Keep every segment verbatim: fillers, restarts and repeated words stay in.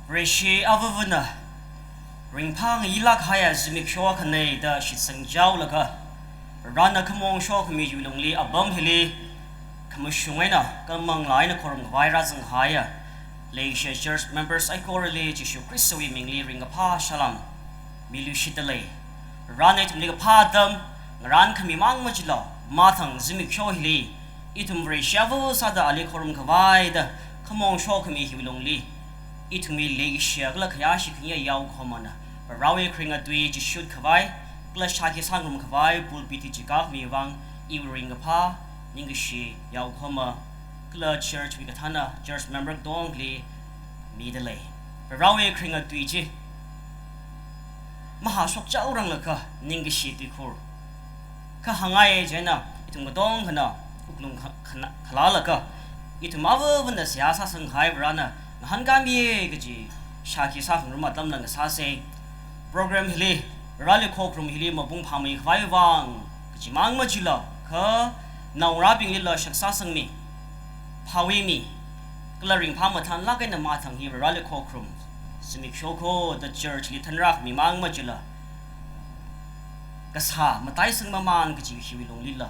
Vareshi avāvana ringphā ngayilāk kahaiya zimiksho akhana da shitsang chaolaga, Varena khamong shokhami chiwui lungli apam hili khamashung eina kala manglā eina khorum khavai rāzang kahaiya leishiya church members saikorali Jishu Khristawui mingli ringkaphā salam miluishitda lei. Varena ithumli kaphā atam ngarānkhami mang machila, mathang zimiksho hili ithum Vareshi avā sāda ali khorum khavai da khamong shokhami hiwui lungli ithumwui leishiya kala khayāshi khaniya yaokahomana Varewui kharinga tui chishut khavai kala shākhi sāngarum khavai pulpit hi chikākhami vang iwui ringkaphā, ningkashi yaokahoma kala church wui kathāna church member katongali mida lei. Varewui kharinga tui chi mahāshok chaoranglakha ningkashi tuikhur kahāngngai. Chieina ithum katongkhana wuklung kha-, khana-, khalalaga, ithum avāvana seihā sāsang kahai Varena ngahānkāmiya kaji shākhi sākhangarum atamla ngasāsa. Program hili, Vareli khokharum hili mapung phāmei khavai vang kaji mang machila, kha naongarābinglila shak sāsangmi, phāwuimi, kala ringphā mathānlāk eina mathang hi Vareli khokharum zimiksho kho da church li thanrākhami mang machila, kasā mataisang mamān kaji hiwui lunglila,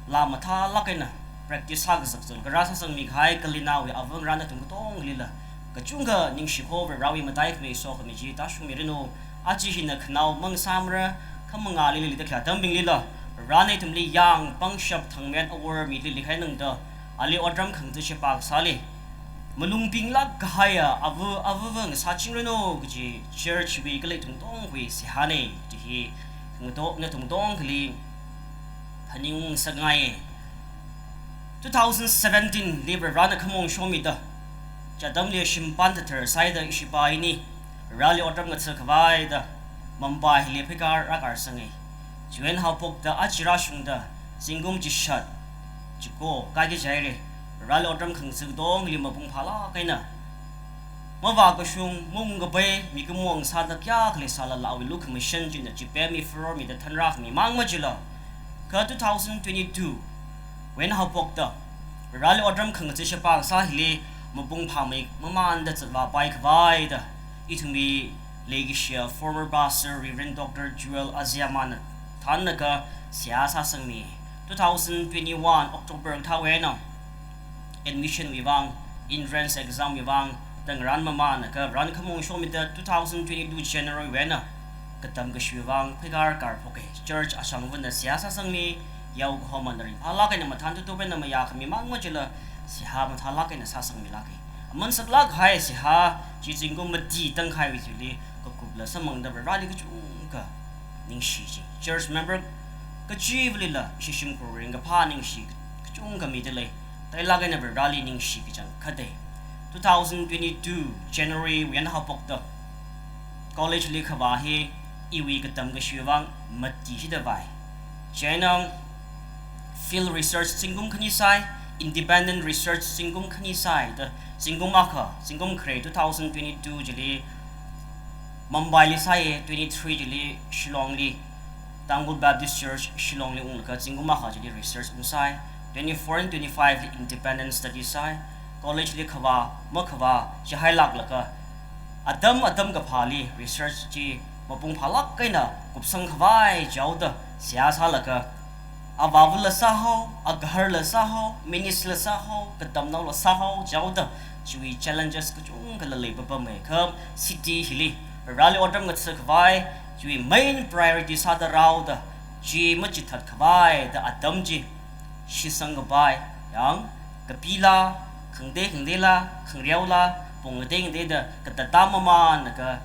laa mathālāk eina practice sākazak zak kharā sāsangmi kahai Kalina wui avāngarā nathum katongalila kachungkha ningshi kho. Varewui mataikhami sokhami chi tāshungmiranu. Aja hina khanao mang sāmara, khamangāli lida khalei atambinglila, Varena ithumli yāng pangshap thangmet awor mili likhainangda, ali otram khangachei sheba kasāli malung pinglāk kahaiya avā, avāva ngasāchingranu kaji church wui kala ithum katongawui seihāna. Chi hi ngato, nathum katongali phaningngasakngai. Two thousand seventeen li Varena khamong shomida, chi atamli shimpān thathar sāhaida ishipa ini Vareli otram ngatha khavai da Mumbai hili pheikar rākarsanga. Chiwui eina haophokta aja rāshungda zingkum chishat, chiko kāki jihaira. Vareli otram khangatha katongali mapung phālāk eina mavākashung, maungkapai, mikumo ngasāda kayākha leisālala awui lukhamashan china chipemmi phārormida thanrākhami mang machila, kha two thousand twenty-two wui eina haophokta Vareli otram khangatha sheba kasā hili mapung phāmei mamānda zatvāpai khavai da ithumwui leikashiya former pastor Reverend Doctor Joel Aziamana thānlaga seihā sāsangmi. Two thousand twenty-one October kathāwui eina admission wui vang, entrance exam wui vang, da ngarān mamānlaga Varena khamong shomida two thousand twenty-two January wui eina katam kashiwui vang pheikar karphoka. Church ashangvana seihā sāsangmi, yaokahomana ringphālāk eina mathān tutup eina mayākhami mang machila seihā mathālāk eina sāsangmilāka. Aman saklāk kahai seihā chi zingkum mati tangkhaiwui thili kakupla samphangda Vareli kachungkha ningshi chi. Church member kachivalila ishi shimkhur ringkaphā ningshi kachungkha mida lei. Tailāk eina Vareli ningshi kachangkhatna. Two thousand twenty-two January wui eina haophokta college li khavā hi iwui katam kashiwui vang mati shida vai. Chieina field research zingkum khani sāi, independent research zingkum khani sāi da zingkum akha, zingkum khare two thousand twenty-two chili Mumbai li sāi, twenty-three chili Shillong li, Tangkhul Baptist Church Shillong li unglaga zingkum akha chili research ungsāi, twenty-four and twenty-five li independent study sāi, college li khavā makhavā chihailāklaga, atam atam kaphāli research chi mapung phālāk eina kupsang khavai chaoda seihā sālaga, avāvala sāhao, agaharla sāhao, minister la sāhao, katamnaola sāhao chaoda chiwui challenges kachungkhala leipapamma. Kha city hili Vareli otram ngatha khavai chiwui main priority sāda rāhaoda, chi machithat khavai da atam chi shitsang kapai, yāng, kapila, khangatei khangateila, khangareola, pung ngatei ngateida katatā mamānlaga,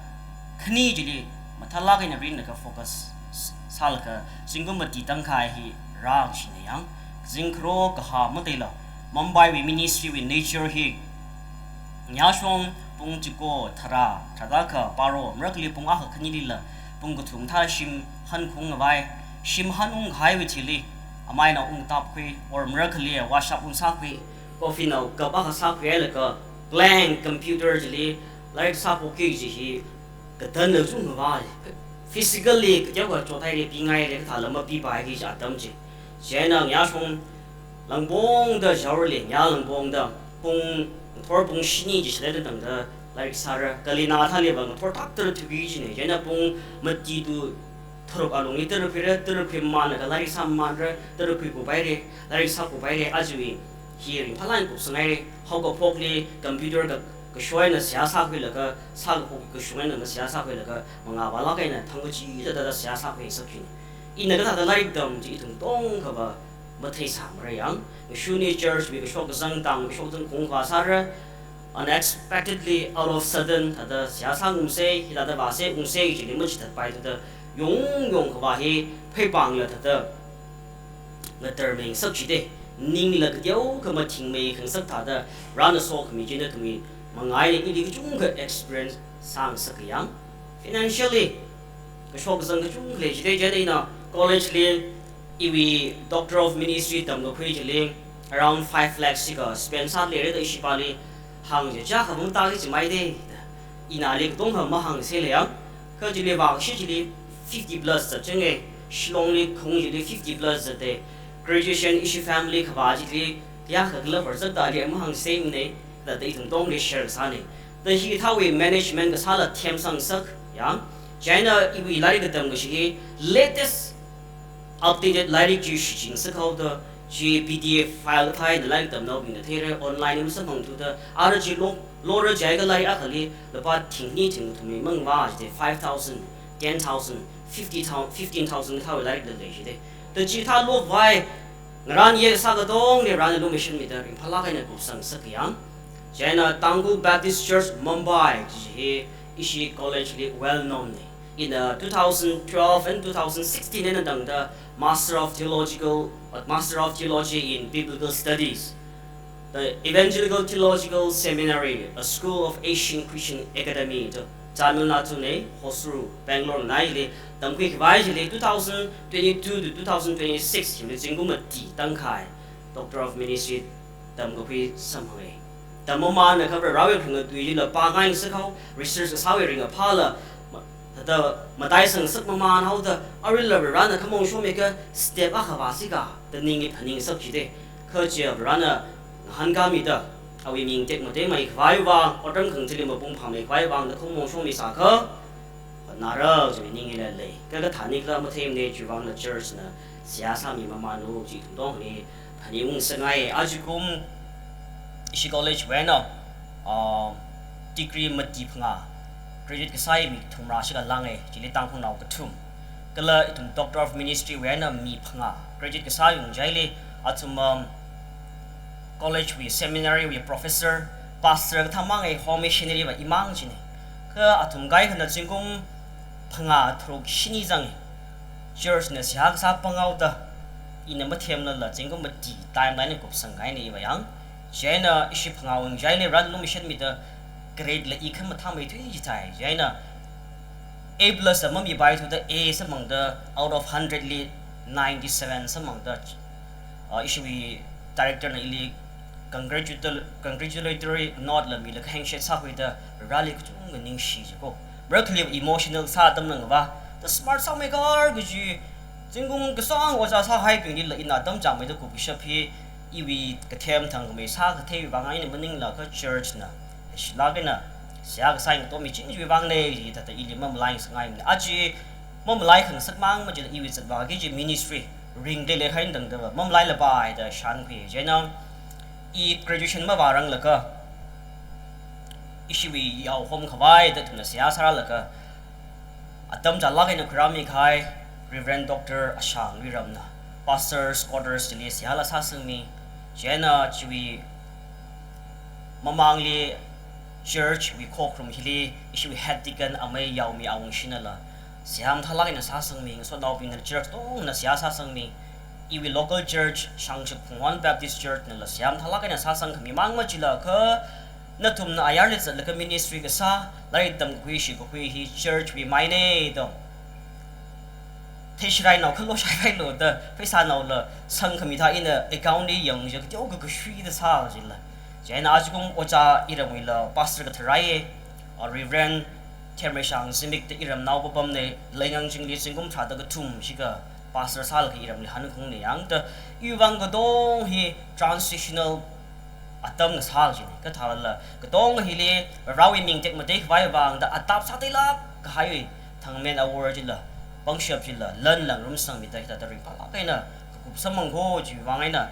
khani chili mathālāk eina rinlaga focus s-, sālaga zingkum mati tangkhai hi rāshina. Yāng, kazing kharokahā mataila Mumbai wui ministry wui nature hi, ngarāshong pung chiko, tharā, tharāda kha baro, marakhali pung akha khanilila pung kathum thā shim hankhaung khavai, shim hanung kahaiwui thili, amai eina ungtapkhui, or marakhali washap ungsākhui, coffee nao cup akha sākhuihailaga, blank computer chili lairik sāphokki kaji hi katanna kachungkha vai. Physically kateokha chothaira, pingaira, kathāla mapipaiki kaji atam chi. Chieina ngarāshong langpongda jaorali, ngarā langpongda pung, thor pung shini chi shaleida tangda lairik sāra, kali nathāli vang thorthak tara thuki kajina, chieina pung mati to tharuk alungli tara khuira, tara khuimamānlaga lairik sāmamānra, tara khuikuphaira, lairik sākuphaira, ajawui hi ringphālāk eina kupsanghaira, haokaphokli computer ka, kashok eina seihā sākhuilaga, sākaphok kashung eina seihā sākhuilaga, mangā vālāk eina thang kachida thāda seihā sākhuingasakki. Ina kathāda lairik tam chi ithum katonga va matheisāmara yang, ngashunli church wui kashok kazang tang, kashok kazang khaung khavā sāra, unexpectedly, out of sudden, thāda seihā sāngarumsa, hithāda vāsa ungsa chili machitheitpai thāda, yongyong khavā hi pheipāngla thāda ngatar meingasak chida, ningla kateokha mathingmei khangasak thāda, Varena sokhami china ithumwui mangā eina ili kachungkha experience sāngasaka yang. Financially, kashok kazang kachungkha lei chida, chieina ina college li iwui Doctor of Ministry tamkakhui chili around five lakhs sika spend sāda leira da ishi pāli hāngchiakha mataiki jimaida. Ina ali katonga mahāngsāla yang, kha chili vākashi chili fifty plus zatchanga, Shillong li khaung chili fifty plus zatta, graduation ishi family khavā chili kayākha kala horzatda ali mahāngsāmana, thāda ithum katongli share sāna. Da hikathāwui management kasāla themsangngasak yang, chieina iwui lairik katam kashi hi latest updated lairik chi shichingasak haoda, chi P D F file kathā eina lairik tamnaobingna theira, online li masamphangthuda, ara chi lo, lora jiakha lairik akhali lupā thingni thingthumwui mangva chida, five thousand, ten thousand, fifty thousand, fifteen thousand kathāwui lairik da lei chida. Da chithā lokhavai, ngarān yekasā katongli Varena lumashanmida ringphālāk eina kupsangngasaka yang. Chieina Tangkhul Baptist Church Mumbai chi hi ishi college li well known na. Ina two thousand twelve and two thousand sixteen eina tangda Master of Theological, uh, Master of Theology in Biblical Studies, the Evangelical Theological Seminary, a school of Asian Christian Academy, to Tamil Nadu na, Hosur, Bangalore na ili tamkhui khavai chili two thousand twenty-two to two thousand twenty-six himli zingkum mati tangkhai Doctor of Ministry tamkakhui samphanga. Tammamānakha Varewui khangatui chila pāngaingasak hao, research kasāwui ringkaphāla ma-, thāda mataisangngasak mamān haoda, aruila Varena khamong shomikha step akha vāsi kha da ningli phaningngasak chida. Kha chi Varena ngahānkāmida, awui ming tekmatei maikhavai vang, otram khangathili mapung phāmeikhavai vang da khamong shomisākha, hotnāra chiwui ningli lei. Kha kathānli khala matheimana, chiwui vangla church na seihā sāmi mamānlu chi ithum katongli phaningungngasakngai. Ajakum ishi college wui eina, ah, degree mati phangā graduate kasā hi mi thumrā shikha lānga, chili Tangkhulnao kathum. Kala ithum Doctor of Ministry wui eina mi phangā graduate kasā yungchaili, athum, um, college wui, seminary wui professor, pastor kathā mang ei, home missionary va imang china. Kha athum kaikhana zingkum phangā tharuk shini zanga. Church na seihā kasā pānghaoda, ina mathemlala zingkum mati timeline kupsangkahaina iva yang. Chieina ishi phangā yungchaili Varena lumashanmida grade la i khamathāmeithui chithai. Chieina A plus mamipaithuda A samphangda, out of hundred li ninety-seven samphangda, ah, ishiwui director na ili congratulator-, congratulatory note la milaga handshake sākhuida, Vareli kachungkha ningshi chiko. Marakhali emotional sā atam nangva, da smart sāmeikar kaji, zingkum kasāng ojā sāhaibinglila ina atam chāngmeida kupkashap hi, iwui kathem thangkhamei sākathei vang eina maningla kha church na shilāk eina seihā kasā ngatomichin chiwui vangna, hithāda ili mamalaingasakngaimana. Aja mamalai khangasak mang machila iwui zatvāki kaji ministry ringda leikahai tangda va mamalailapai da shānkhui. Chieina i graduation mavāranglakha, ishiwui yao homkhavai da ithumna seihā sārālaga, atam chālāk eina khuirāmikahai Reverend Doctor Ashang Luiramna Pastor's Quarters chili seihāla sāsangmi. Chieina chiwui mamangli church wui khokharum hili ishiwui head deacon amei Yaomi Awungshinala seihā mathālāk eina sāsangmi, ngasotnaobingna church katongna seihā sāsangmi. Iwui local church, Shangshik Phungwan Baptist Church nala seihā mathālāk eina sāsangkhami mang machila kha, nathumna ayarli zatlaga ministry kasā, lairik tamkakhui shikakhui hi church wui maina da, theishirainao kha loshaipailo da, pheisānaola sangkhami thā ina account li yangjiakha teokha kashuida sā jila. Chieina ajakum ojā iramwuila pastor katharai, ah, Reverend Themreishang Zimik da iramnao papamna, Leingang chingli zingkum tharāda kathum shikha pastor sālaga iramli hankhaungna yang da, iwui vang katong hi transitional atam ngasā kajina. Kathālala, katonga hili Varewui ming tekmatei khavai vangda atap sāteilāk kahaiwui thangmen awor chila, pangshap chila, lan langrum sangmida hithāda ringphālāk eina kakup samphang kho chiwui vang eina,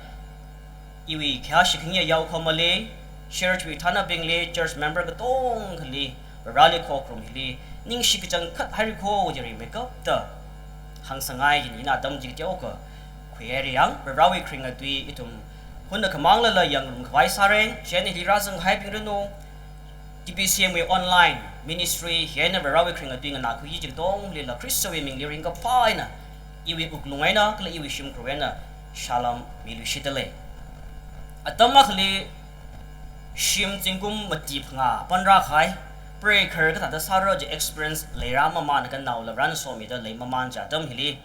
iwui khayā shikhangi yaokhamali, church wui thānabingli, church member katongali, Vareli khokharum hili ningshi kachangkhat haira kho kaji rimeikapta hāngsangngai kajina. Ina atam chi teokha khuihaira yang, Varewui kharinga tui ithum hunakha manglala yangngarum khavai sāra. Chieina hili rāzanghaibing ranu, T B C M wui online ministry hi eina Varewui kharinga tui nganākhui kaji katongalila Khristawui mingli ringkaphā eina, iwui wuklung eina kala iwui shimkhur eina shalom miluishitdalei. Atam akhali shim zingkum mati phangā pānrākahai, preikhar kathāda sāra kaji experience leirāmamān, kanaola Varena somida leimamān kaji atam hili,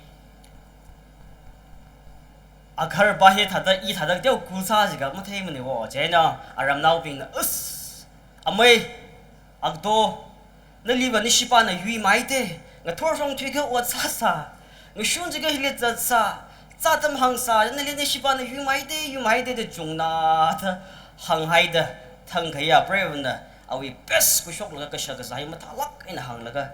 akhar pa hi thāda, i thāda teo kul sā jiakha matheimana wo. Chieina aramnaobingna, "Us, amei, akto, naliva nashipāna yuimeida, ngathor shong thuikha ot sāsā, ngashun jiakha hili zatsā, zā atam hāngsā, nali nashipāna yuimeida, yuimeida," da chungna da hānghaida, thangkhaiya preivana awui best khuishoklaga kashak kazā hi mathālāk eina hānglaga,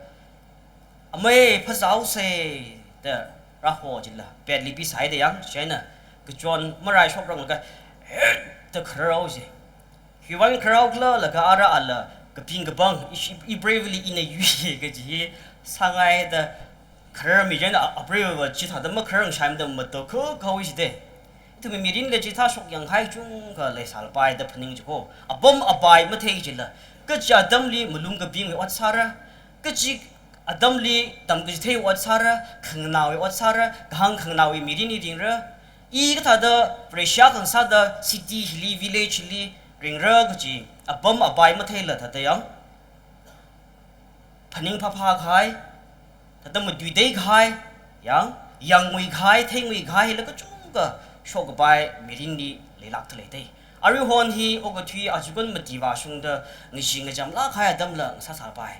"Amei, phazāhaosa," da rāho chila, bed li pisāhaida yang, chieina kachon maraishokranglaga, "Hit!" da khararhaosa. Hiwui vang khararhao khala laga ara ala kaping kapāng, i, i preivali ina yuiya kaji hi sāngaida khararmi chieina a, a preiva chithāda makhararshai matamda matokhok haowa jida. Ithumwui mirinli chithā shokyānghai kachungkha leisālapai da phaning chi kho. Apam apai mathei chila, kachi atamli malung kapingwui ot sāra, kachi atamli tamkachitheiwui ot sāra, khanganāwui ot sāra, kahāng khanganaowui mirin hi ringra. I kathāda pressure khangasāda city hili, village hili ringra kaji apam apai matheila thāda yang, phaning phāphākahai, thāda matuiteikahai, yang, yangngui kahai, theinguikahai hila kachungkha shokkapai mirinli leilākdalei da. Aruihon hi okathui ajakum mati vāshungda ngachee ngachamlāk kahai atamla ngasāsāpai.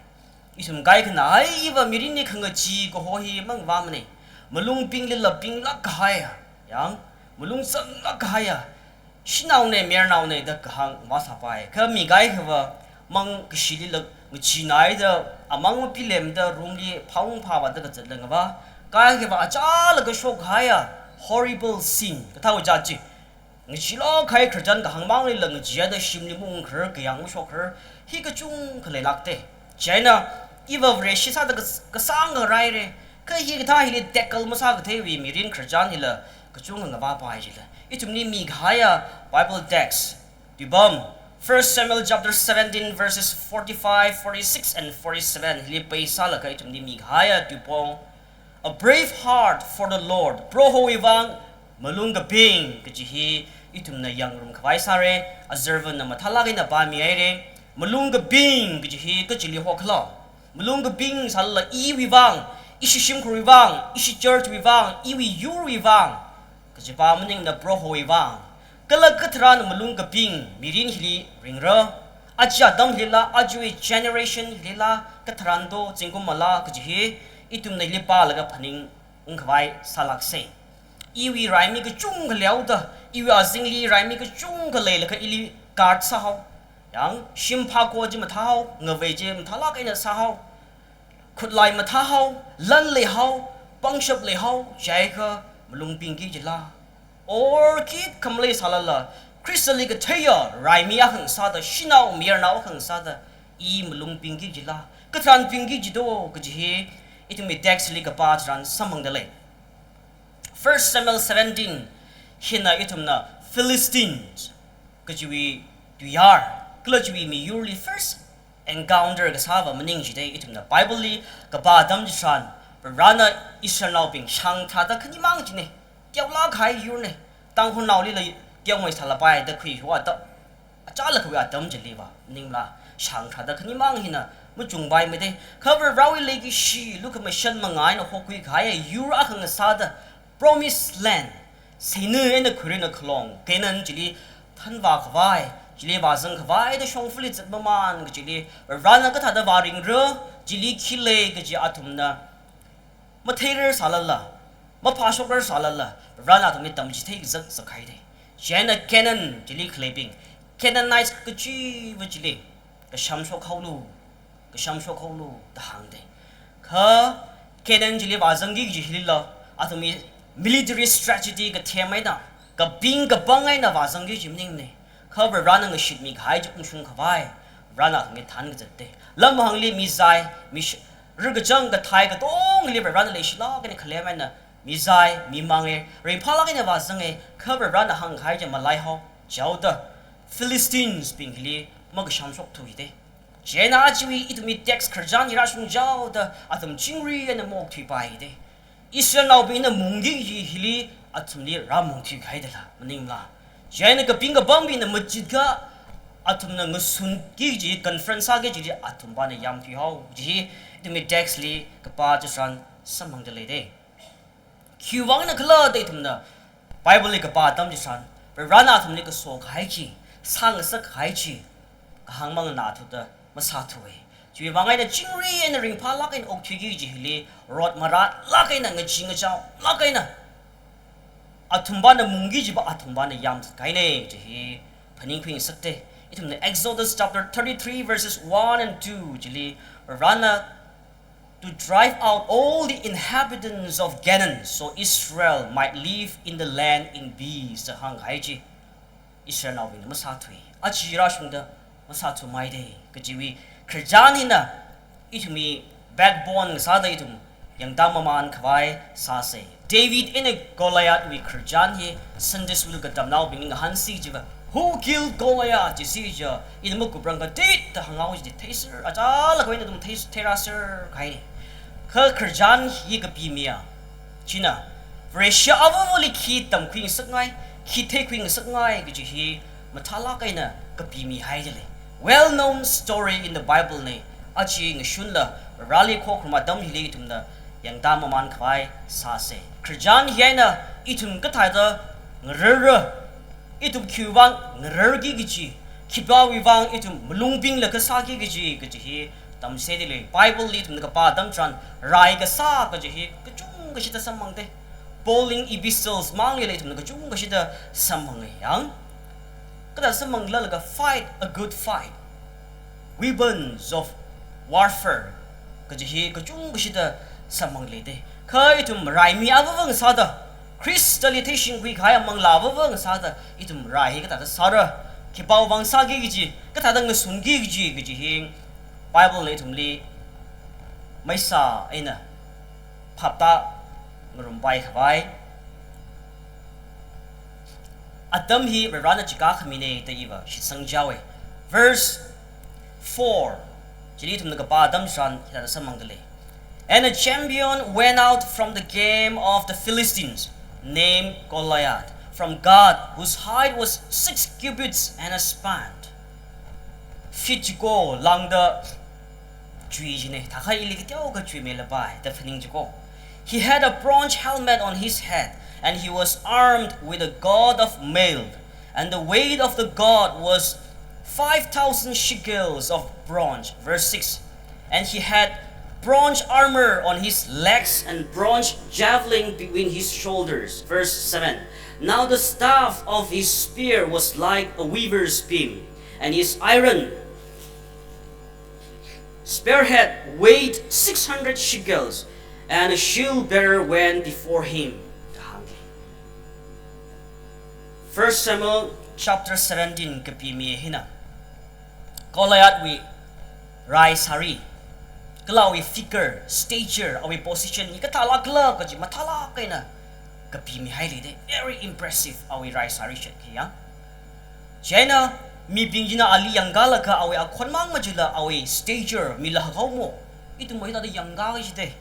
Ithum kaikhana, ai, iva mirinli khangachee kaho hi mangvāmana. Malung pinglila pinglāk kahaiya, yang, malung zanglāk kahaiya, shanaona, mayarnaona da kahāng vāsāpai. Kha mi kaikhava mang kashilila ngacheenaida, amang mapilemda room li phaung phāvāda kazatla ngavā. Kaikhava achālakha shokkahaiya, horrible sin kathā ojā chi. Ngacheelāk kahai khararchan kahāng manglila ngacheehaida shimli maungkharar, kayāng mashokharar, hi kachungkha leilākda. Chieina iva Vareshi sāda kas-, kasāng karaira, kha hikathā hili tackle masākatheiwui mirin khararchan hila kachungkha ngavāpai chila, ithumli mikahaiya Bible text, tuipam, First Samuel chapter seventeen, verses forty-five, forty-six and forty-seven hili peisālaga ithumli mikahaiya tuipong, "A brave heart for the Lord," Prohowui vang malung kaping kaji hi ithumna yangngarum khavai sāra. Azarvana mathālāk eina pāmihaira. Malung kaping kaji hi kachili hokhala? Malung kaping sālala iwui vang, ishi shimkhurwui vang, ishi church wui vang, iwui yurwui vang kajipā maningla Prohowui vang. Kala katharan malung kaping mirin hili ringra? Aja atam hilila, ajawui generation hilila, katharan to zingkum mala kaji hi ithumna hili pālaga phaning ungkhavai sālāksa. Iwui raimi kachungkha leoda, iwui azingli raimi kachungkha leilaga ili guard sāhao. Yang, shim phāko chi mathāhao, ngavei chi mathālāk eina sāhao, khutlai mathāhao, lan leihao, pangshap leihao, chiakha malung pingki jila? Or khikha maleisālala, Khristali katheiya raimi akha ngasāda, shanao mayarnao akha ngasāda, i malung pingki jila, katharan pingki jito kaji hi ithumwui text li kapā tharan samphangdalei. First Samuel seventeen hina ithumna Philistines kajiwui tuiyār, kala chiwui miyurli first encounter kasāva maning jida, ithumna Bible li kapā atam chitharan, Varena Israelnaobing shāngtharāda khanimang china, teolāk kahai yurna, Tangkhulnaolila teongaisālapai da khuihaowa da, achālakhawui atam chiliva maningla, shāngtharāda khanimang hina machungpaimada. Kha Varewui leikashi lukhamashan manga eina hokhui kahaiya yur akha ngasāda, promised land, seina eina khuirana khalong Canaan chili thanvā khavai, chili vāzang khavai da shongfali zatmamān kachili, Varena kathāda vāringra, chili khi lei kaji athumna matheirarsālala, maphāshokrarsālala, Varena athumli tamchithei kazak zakhaida. Chieina Canaan chili khaleibing, Canaanites kachiva chili kashamshok haolu, kashamshok haolu da hāngde. Kha Canaan chili vāzangki kaji hilila, athumwui military strategy kathem eina, kaping kapang eina vāzangki kaji maningne. Kha Varena ngashitmi kahai chi ungshung khavai, Varena athumli thānkazatde. Lamhāngli mizai, mish-, rikachang kathai katongli Varena leishilāk eina khalem eina mizai, mimange, ringphālāk eina vāzange, kha Varena hāngkahai chi malaihao, chaoda Philistines bing hili makashamshokthuide. Chieina chiwui ithumwui text khararchan hi rāshung chaoda athum chingri eina maokthuipaide. Israelnaobingna mungki kaji hili athumli rāmungthuihaidala, maningla. Chieina kaping kapangbingna machitkha athumna ngasunki kaji, confront sāki kaji athumpana yamthuihao kaji hi ithumwui text li kapā chitharan samphangda leide. Khiwuivangna khala da ithumna Bible li kapā atam chitharan, Varena athumli kaso kahai chi, sāngasak kahai chi, kahāng manganāthuda masāthuwe. Chiwuivang eina chingri eina ringphālāk eina okthuiki kaji hili, rot marātlāk eina, ngachee ngachaolāk eina, athumpana mungki kajiva athumpana yamzat kahaine kaji hi phaningkhuingasakde. Ithumna Exodus chapter thirty-three verses one and two chili, Varena to drive out all the inhabitants of Canaan, so Israel might live in the land in peace, da hāngkahai chi Israelnaobingna masāthui. Aja rāshungda masāthumaide kajiwui khararchan hina ithumwui backbone sāda ithum yangda mamān khavai sāse. David eina Goliath wui khararchan hi Sunday school katamnaobingli ngahānsi chiva, "Who killed Goliath?" jisi chiakha, ina makuprangakha David da hānghaosi chi theiser, achālakha eina athum thei, theirāser kahaine. Kha khararchan hi kapimiya china, Vareshi avāvali khi tamkhuingasakngai, khi theikhuingasakngai kaji hi mathālāk eina kapimihaidalei. Well known story in the Bible ne, aja ngashunla Vareli khokharum atam hili ithumna yangda mamān khavai sāse. Khararchan hi eina ithum kathāda ngararra, ithum khiwuivang ngararki kaji, khipāwuivang ithum malung pinglaga sāki kaji, kaji hi tamchitheidalei. Bible li ithumna kapā atam chitharan, rai kasā kaji hi kachungkha shida samphangde. Pauline epistles manglila ithumna kachungkha shida samphange yang. Kathāda samphanglalaga, "Fight a good fight. Weapons of warfare," kaji hi kachungkha shida samphangleide. Kha ithum raimi avāva ngasāda, Khristali theishingkhui kahai manglā avāva ngasāda, ithum rai hi kathāda sāra, khipāwuivang sāki kaji, kathāda ngasunki kaji, kaji hi Bible na ithumli maisā eina phaptāngarumpai khavai atam hi Varena chikā khamine da iva shitsang chaowe. Verse four chili ithumna kapā atam chitharan hithāda samphangdalei. "And a champion went out from the camp of the Philistines, named Goliath, from Gath, whose height was six cubits and a span." Feet chiko lāngda chui jine, thākha ili kateokha chuimeila pai da phaning chiko. "He had a bronze helmet on his head, and he was armed with a coat of mail, and the weight of the coat was five thousand shekels of bronze." Verse six. "And he had bronze armor on his legs and bronze javelin between his shoulders." Verse seven. "Now the shaft of his spear was like a weaver's beam, and his iron spearhead weighed six hundred shekels, and a shield bearer went before him." First Samuel chapter seventeen kapimi hina Goliath wui rai sāri, kala awui figure, stature, awui position hi kathālākla kaji mathālāk eina kapimihailei de, very impressive awui rai sāri shet khi ya. Chieina mibing china ali yangkālaga awui akhon mang majila awui stature mila hakhao mo, ithum hithāda yangkā kaji de.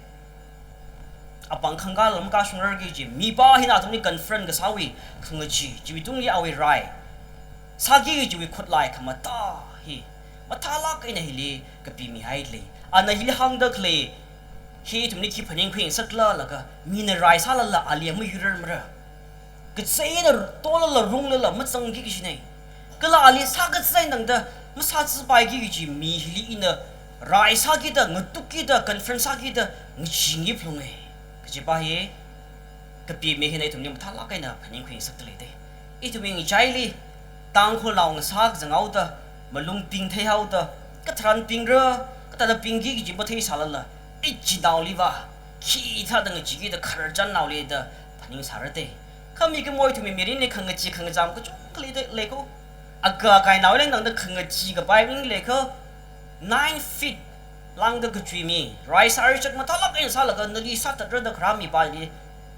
Apāng khangkā lam kashungrarki kaji, mipā hina athumli confront kasāwui khangachee, chiwui tungli awui rai sāki kajiwui khutlai khamatā hi mathālāk eina hili kapimihailei. Ana hili hāngda khalei hi ithumli khi phaningkhuingasakla laga, mina rai sālala ali mayurarmara. Katsai eina tolala runglala mazangki kajine. Kala ali sākazat eina tangda masāzatpaiki kaji mi hili ina rai sākida, ngatukkida, confront sākida ngachingi phalunge kajipa hi kapimi hina ithumli mathālāk eina phaningkhuingasakdalei de. Ithumwui ngachaili Tangkhulnao ngasā kazang haoda, malung pingthei haoda, katharan pingra, kathāda pingki kaji matheisālala, ichinaoliva, khi thāda ngachiki da khararchannaoli da phaningsārate. Kha mikumo ithumwui mirinli khangachee khangacham kachungkha leida leiko. Aga kainaoli nangda khangachee kapai ning leiko. Nine feet lāngda kachui mi, rai sāri chak mathālāk eina sālaga nali sātatra da kharā mipāli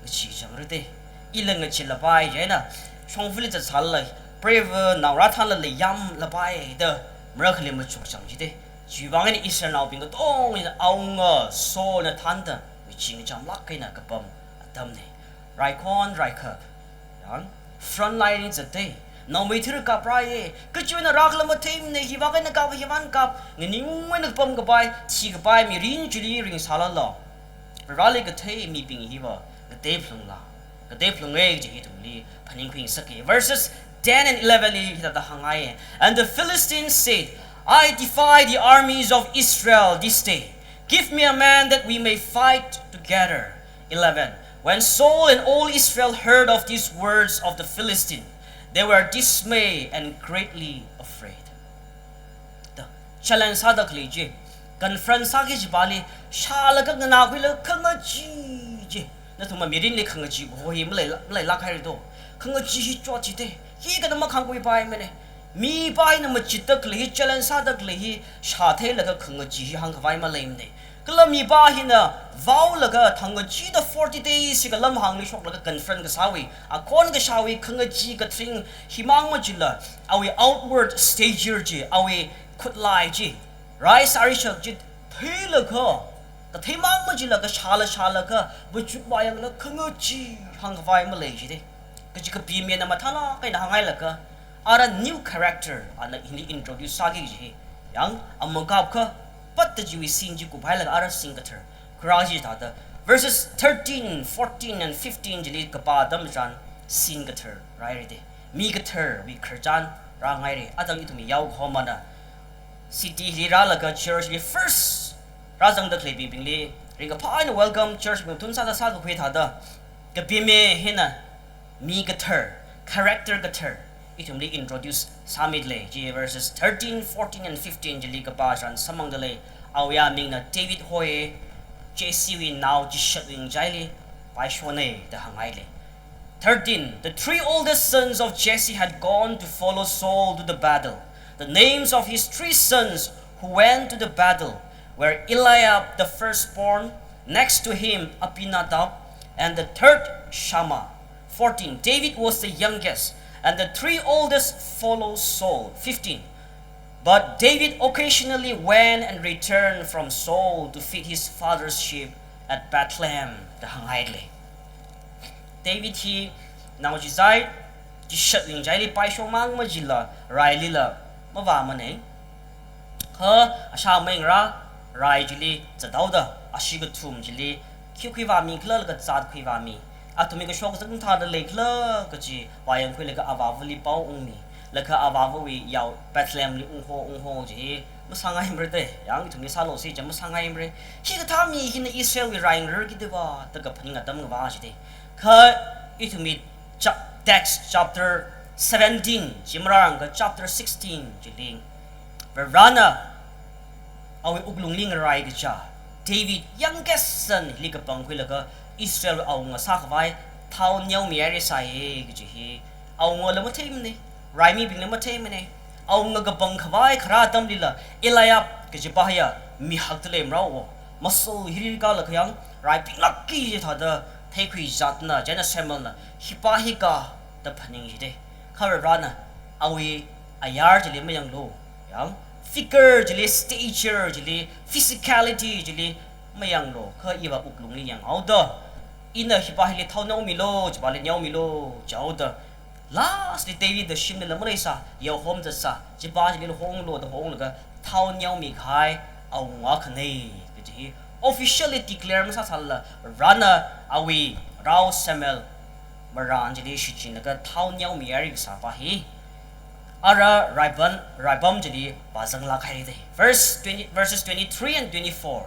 ngachee kachangrate. Ila ngacheelapai chieina, shongfali zatsālala, preiva naora thānlala yamlapai da, marakhali machuk chang jite. Chiwuivang eina Israelnaobing katonga awunga Saulna thānda ngachee ngachamlāk eina kapam atamne. Raikhon raikhak, yang, front line li zatte. Naomeithuira kaprāye. Kachiwui eina rākhala matheimane, hiva eina kap, hiva eina kap, nganing eina kapam kapai, thi kapai mirin chili ringsālala, Vareli kathei mibing hiva, katei phalungla, katei phalunge kaji hi ithumli phaningkhuingasake. Verses ten and eleven li hithāda hāngngai. And the Philistines said, "I defy the armies of Israel this day. Give me a man that we may fight together." Eleven. When Saul and all Israel heard of these words of the Philistine, they were dismayed and greatly afraid. Da, challenge sāda khalei chi, confront sāki kajipāli, shālaga nganākhuilaga khangachee chi. Nathum mirinli khangachee kaho hi malei, maleilāk haira do. Khangachee hi chotchite. Hi kana makhangkhuipaimane. Mipā hina machitda khalei hi, challenge sāda khalei hi, shātheilaga khangachee hi hāngkhavai maleimane. Kala mipā hina vaolaga thangkachida forty days hika lamhāngli shoklaga confront kasāwui, akhon kashāwui khangachee katharing himang machila, awui outward stature chi, awui khutlai chi, rai sāri chak chi theilaga, katheimang machila kashāla shālaga, vachut vāyangla khangachee hāngkhavai malei jite. Kaji kapimina mathālāk eina hānghailaga, ara new character ana hili introduce sāki kaji hi. Yang, amakap kha, patta chiwui scene chi kuphailaga ara scene kathar. Kharā chithāda, verses thirteen, fourteen and fifteen chili kapā atam tharan scene kathar rāhaire de. Mi katharwui khararchan rāngaire. Atam ithum yaokahomana city li rālaga church li first rāzangda khaleibingbingli ringkaphā eina welcome church bing thun sāda sākakhui thāda, kapime hina mi kathar, character kathar, ithumli introduce sāmidalei. Chi verses thirteen, fourteen and fifteen chili kapā tharan samphangdalei. Awui amingna David hoi, Jesse wui nao Chishatwui ngachaili paishonei da hānghailei. Thirteen. The three oldest sons of Jesse had gone to follow Saul to the battle. The names of his three sons who went to the battle were Eliab the firstborn, next to him Abinadab, and the third Shammah. Fourteen. David was the youngest, and the three oldest followed Saul. Fifteen. But David occasionally went and returned from Saul to feed his father's sheep at Bethlehem da hānghailei. David hi nao chizai, Chishatwui ngachaili paishomang machila, railila mavāmanei. Kha ashā maingarā, rai chili zathaoda, ashi kathum chili, khi khuivāmi khala laga zat khuivāmi. Athumwui kashok kazang thāda leikhala kaji vāyangkhuilaga avāvali pao ungmi. Laga avāvawui yao Bethlehemli ungho, ungho chi masāngaimara de. Yang ithumli sālu si chi masāngaimara. Hikathā mi hina Israelwui rai ngararki diva, da kaphaning atam ngavā chi de. Kha ithumwui chap-, text chapter seventeen chi marāranglakha chapter sixteen chili, Varena awui wuklungli ngarai kaja David youngest son li kapangkhuilaga Israel awunga sākhavai thao neomihaira sāye kaji hi awungala matheimanei, raimibingla matheimanei. Awunga kapangkhavai kharā atamlila Eliab kajipā hiya mi hakda leimara o. Muscle hili kala khayang, rai pinglākki thāda theikhui zatna, chieina Samuelna hipā hika da phaning jite. Kha Varena awui ayar chili mayanglu. Yang, figure chili, stature chili, physicality chili mayanglu. Kha iva wuklungli yanghaoda, ina hipā hili thao neomilu, chipāli neomilu jihaoda, lastli David da shimlila maleisā, yaohom zatsā, chipā chili honglu da honglaga thao neomikahai awunga khanei kaji hi officially declare masāsālala, Varena awui rao Samuel marān chili shichinlaga thao neomihaira kasāpā hi ara raipam, raipam chili vāzanglāk haira de. Verse twenty, verses twenty-three and twenty-four.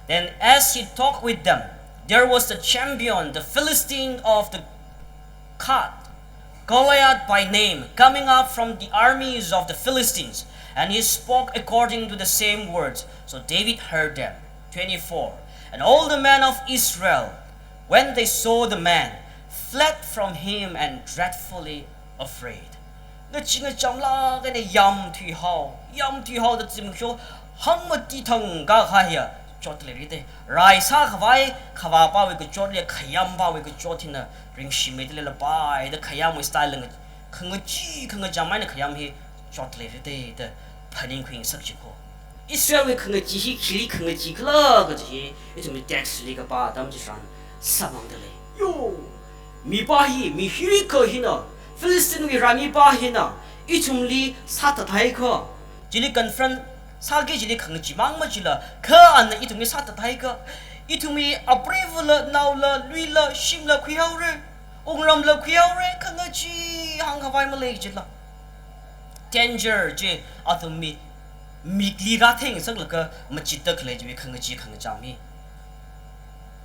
Then as he talked with them, there was the champion, the Philistine of the Gath, Goliath by name, coming up from the armies of the Philistines, and he spoke according to the same words. So David heard them. Twenty-four. And all the men of Israel, when they saw the man, fled from him and dreadfully afraid. Ngachee ngacham lāk eina yamthuihao, yamthuihao da zimiksho hangmati thangkha hiya chotleirite. Rai sākhavai khavāpāwui kachotli, khayampāwui kachot hina ringshimei da leilapai da khayamwui style la nga-, khangachee khangacham eina khayam hi chotleirite da phaningkhui ngasakchiko. Israelwui khangachee hi khili khangachee khala kaji hi ithumwui text li kapā atam chitharan samphangda lei. Yo, mipā hi, mi hirikha hina, Philistinwui raimipā hina ithumli sāthathaiakha, chili confront sāki kajili khangachee mang machila, kha ana ithumli sāthathaiakha, ithumwui apreivāla, naola, luila, shimla khuihaora, wungramla khuihaora, khangachee hāngkhavai malei jila. Danger chi athumwui mikli rātheingasaklaga machitda khalei chiwui khangachee khangacham hi.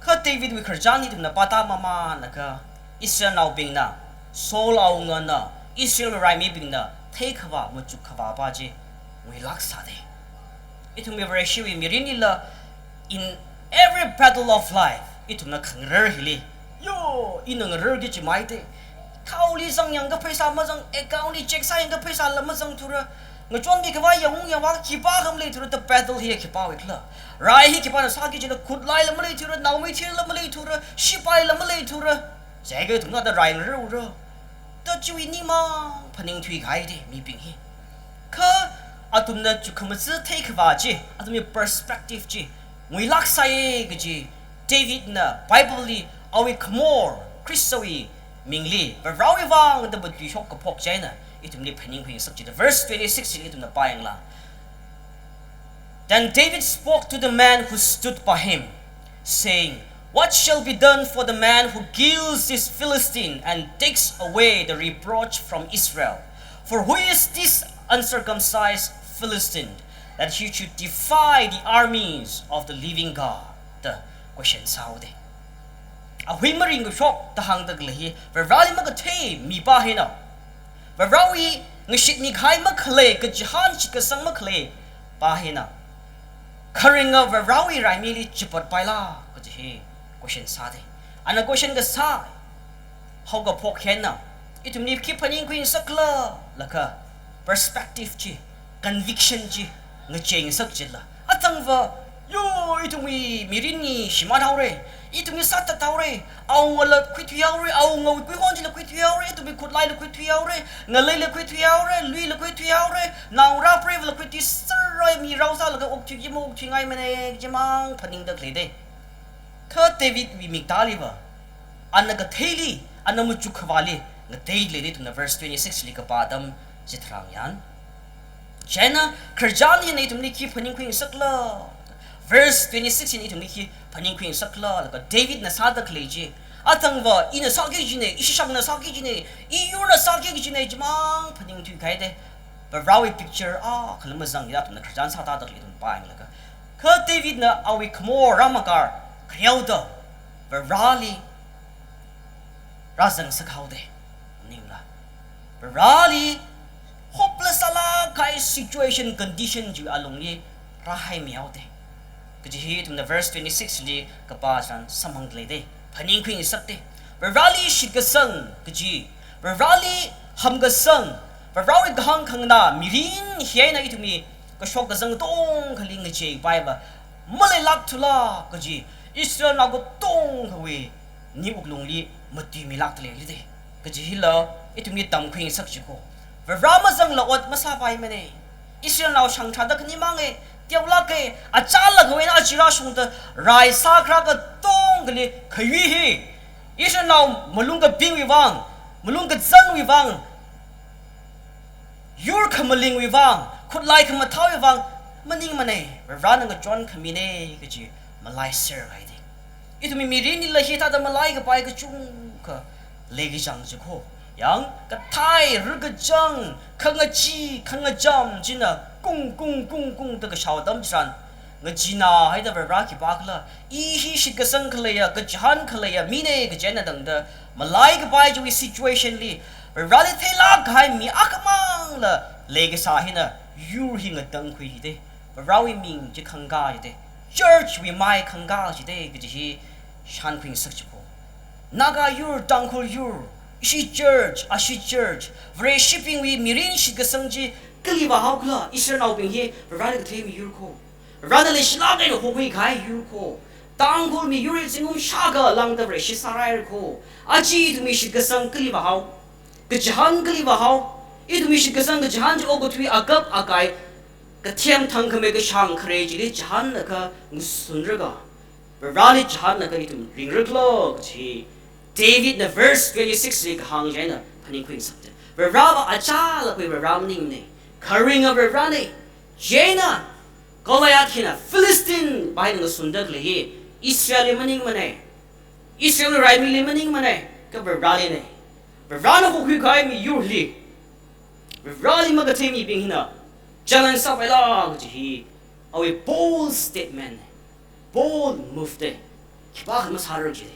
Kha Davidwui khararchan hi ithumna pāda mamānlaga, Israelnaobingna, Saul awungana, Israel raimibingna theikhavā machukkhavāpā chi nguilāk sāde. Ithumwui Vareshiwui mirinlila, in every battle of life, ithumna khangarar hili, yo, ina ngararki kaji maite. Thaoli zangyangakha pheisā mazang, account li check sāyangakha pheisāla mazangthura. Ngachonmikhavai yangungya vang khipākha maleithura, the battle hi khipāwui khala. Rai hi khipāna sāki kajila, khutlaila maleithura, naomeithila maleithura, sipaila maleithura. Jiakha ithumna da rai ngaraura da chiwui ningmang phaningthuikahai de mibing hi. Kha athumna chukkhamazā theikhavā chi, athumwui perspective chi nguilāk sāi kaji Davidna Bible li awui khamor, Khristawui mingli, Varewui vang da matuishok kaphok chieina ithumli phaningkhui ngasakchida, verse twenty-six li ithumna pāyangla. Then David spoke to the man who stood by him, saying, "What shall be done for the man who kills this Philistine and takes away the reproach from Israel? For who is this uncircumcised Philistine that he should defy the armies of the living God?" da question sāhaode. Ahui maringkashok da hāngda khalei hi, Vareli makathei mipā hina, Varewui ngashitnikahai makhalei, kachihān shitkasang makhalei pā hina, kharinga Varewui raimili chipatpaila kaji hi question sāde. Ana question kasā haokaphok hina, ithumli khi phaningkhui ngasakla laga perspective chi, conviction chi ngachei ngasak chila, athangva, yo, ithumwui mirinli shimānhaora, ithumli sāthathaora, awungala khuithuihaora, awungawui kuihon chila khuithuihaora, ithumwui khutlaila khuithuihaora, ngaleila khuithuihaora, luila khuithuihaora, naongarā preivāla khuithuiserra, mi rao sālaga okthuiki maokthuingaimana, chimang phaningda khaleide. Kha Davidwui miktāliva, ana katheili, ana machukkhavāli ngateilei da ithumna verse twenty-six li kapā atam chitharan yan. Chieina khararchan hina ithumli khi phaningkhui ngasakla, verse twenty-six hina ithumli khi phaningkhui ngasakla, laga Davidna sāda khalei chi, athangva ina sāki kajina, ishishangna sāki kajina, iyurna sāki kajina, chimang phaningthuikahaide. Varewui picture akhala mazangda ithumna khararchan sāda khalei ithum pāyanglaga, kha Davidna awui khamor rāmākar khareoda Vareli rāzang ngasakhaode. Ningla, Vareli hopeless sālāk kahai situation, condition chiwui alungli rāhaimihaode kaji hi ithumna verse twenty-six li kapā chitharan samphangda leide, phaningkhui ngasakde. Vareli shitkasang kaji, Vareli hamkasang, Varewui kahāng khanganā mirin hi eina ithumwui kashok kazang katongkhali ngacheipaiva maleilākthula kaji, Israelnao katongkhawui ning wuklungli matuimilākda leilide. Kaji hila ithumli tamkhui ngasakchiko. Vare mazangla ot masāpaimana. Israelnao shangthāda khani manga, teolāka, achālakhawui eina aja rāshungda rai sākharā katongkhali khayui hi, Israelnao malung kapingwui vang, malung kazanwui vang, yur khamalingwui vang, khutlai khamathāwui vang maningmana, Varena ngachon khamina kaji malaiser haide. Ithumwui mirinlila hithāda malaikapai kachungkha leikachang chiko. Yang, kathai, rikachang, khangachee, khangacham china kung, kung, kung, kung da kashao atam chitharan, ngacheenā haida Vare khipākhala, i hi shitkasang khaleiya, kachihān khaleiya mina kaji eina tangda malaikapai chiwui situation li, Vareli theilāk kahai mi akhamangla leikasā hina yur hi ngatangkhui jide. Varewui ming chi khangkā jide. Church wui mai khangkā jide kaji hi shānkhuingasak chiakha, Naga yur, Tangkhul yur, ishi church, ashi church, Vareshibingwui mirin shitkasang chi kali vāhaokhala, Israelnaobing hi Vareli kathei miyur kho. Varena leishilāk eina hokhui kahai yur kho. Tangkhul miyur hi zingkum shākha lāngda Vareshi sārai kho. Aja ithumwui shitkasang kali vāhao. Kachihān kali vāhao. Ithumwui shitkasang kachihān chi okathui akap akai, kathem thangkhamei kashāng khare chili chihānlaga ngasunlaga, Vareli chihānlaga ithum ringrakhala kaji Davidna verse twenty-six li kahāng chieina phaningkhuingasakte. Vareva achālakha Vare maningmane. Kharinga Varene. Chieina Goliath hina Philistine pā hina ngasunda khalei hi Israelli maningmane. Israel raimili maningmane. Kha Varelina. Varena hokhui kahai miyur hili Vareli makathei mibing hina challenge sāpaila kaji hi awui bold statement, bold move de. Khipākha masārar jide.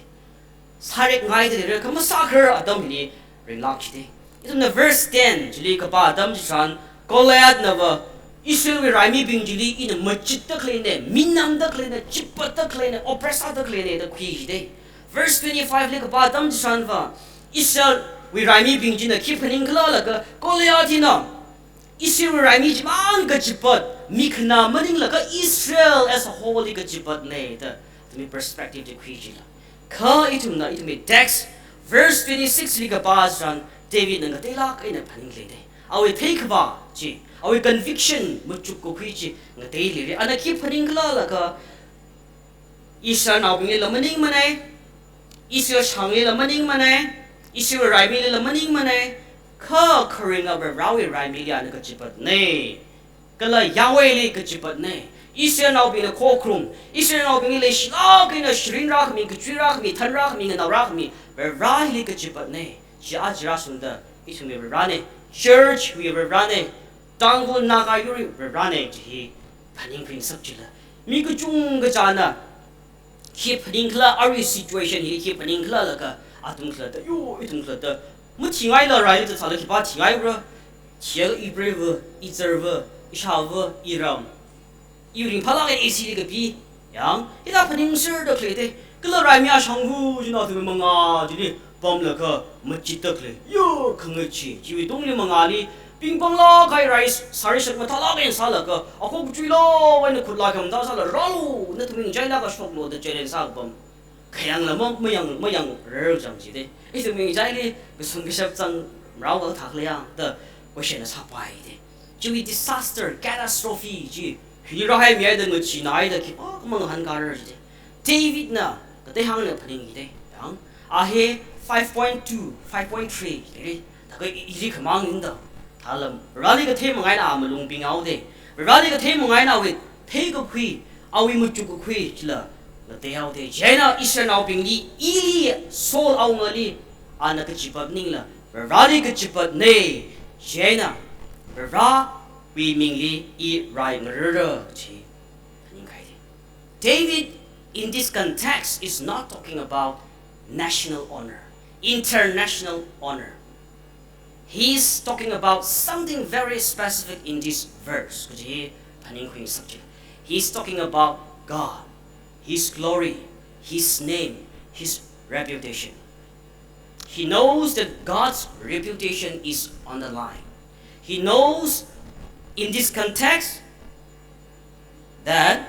Sārekngaida leira, kha masākharar atam hili ringlāk jide. Ithumna verse ten chili kapā atam chitharan, Goliathna va Israelwui raimibing chili ina machitda khaleine, minamda khaleine, chipatda khaleine, oppress sāda khaleine da khui jide. Verse twenty-five li kapā atam chitharan va, Israelwui raimibing china khi phaningkhala laga, Goliath hina Israelwui raimi chimang kachipat, mi khana maningla kha Israel as a whole li kachipatne da, ithumwui perspective chi khui jila. Kha ithumna, ithumwui text, verse twenty-six li kapā chitharan, Davidna ngateilāk eina phaningleide. Awui theikhavā chi, awui conviction machukkakhui chi ngateileire. Ana khi phaningkhala laga, Israelnaobinglila maningmane, Israel shānglila maningmane, Israel raimilila maningmane, kha kharinga Varewui raimili ana kachipatne. Kala Yahwehli kachipatne. Israelnaobingna khokharum, Israelnaobingli leishilāk eina shirin rākhami, kachui rākhami, than rākhami, nganao rākhami, Vareli kachipatne. Chi aja rāshungda, ithumwui Varene, church wui Varene, Tangkhul Naga yurwui Varene kaji hi phaningkhuingasak chila. Mi kachungkachāna khi phaningkhala, arui situation hi khi phaningkhala laga, athum khalatta, yo, ithum khalatta, mathingaila rai da sāla khipā thingaira, thiya ipreiva, izarva, ishāva, iram, iring phālāk eina A C li kapi, yang, hithā phaningserda khaleite, kala raimi ashanghu china athum mangā chili pamlaga machitda khalei, yo, khangachee, chiwui tungli mangāli, pingpanglāk kahai rai sāri shak mathālāk eina sālaga, akhok chuilo, eina khut lākhamda sāla, rālu, nathumwui ngachaili kashoklu da challenge sākapam. Khayangla ma, mayang, mayangrar chang jide. Ithumwui ngachaili kasung kashap zang, rao kha thakle yang da question na sāpaide. Chiwui disaster, catastrophe chi, hi rāhaimihaida ngacheenahaida khipākhamang hāngkarar jide. Davidna katei hāngna phaningde. Yang, a hi five point two, five point three, iri, thākha i-, iri khamang inda. Thalam, Vareli kathei mangaina a malung pinghaode. Vareli kathei mangaina awui theikakhui, awui machukkakhui chila ngateihaode. Chieina Israelnaobingli, ili Saul awungali ana kachipat maningla, Vareli kachipatne. Chieina Varewui mingli i rai ngararra chi phaningkhaide. David, in this context, is not talking about national honor, international honor. He is talking about something very specific in this verse. Kaji hi phaningkhuingasak chi. He is talking about God, His glory, His name, His reputation. He knows that God's reputation is on the line. He knows in this context that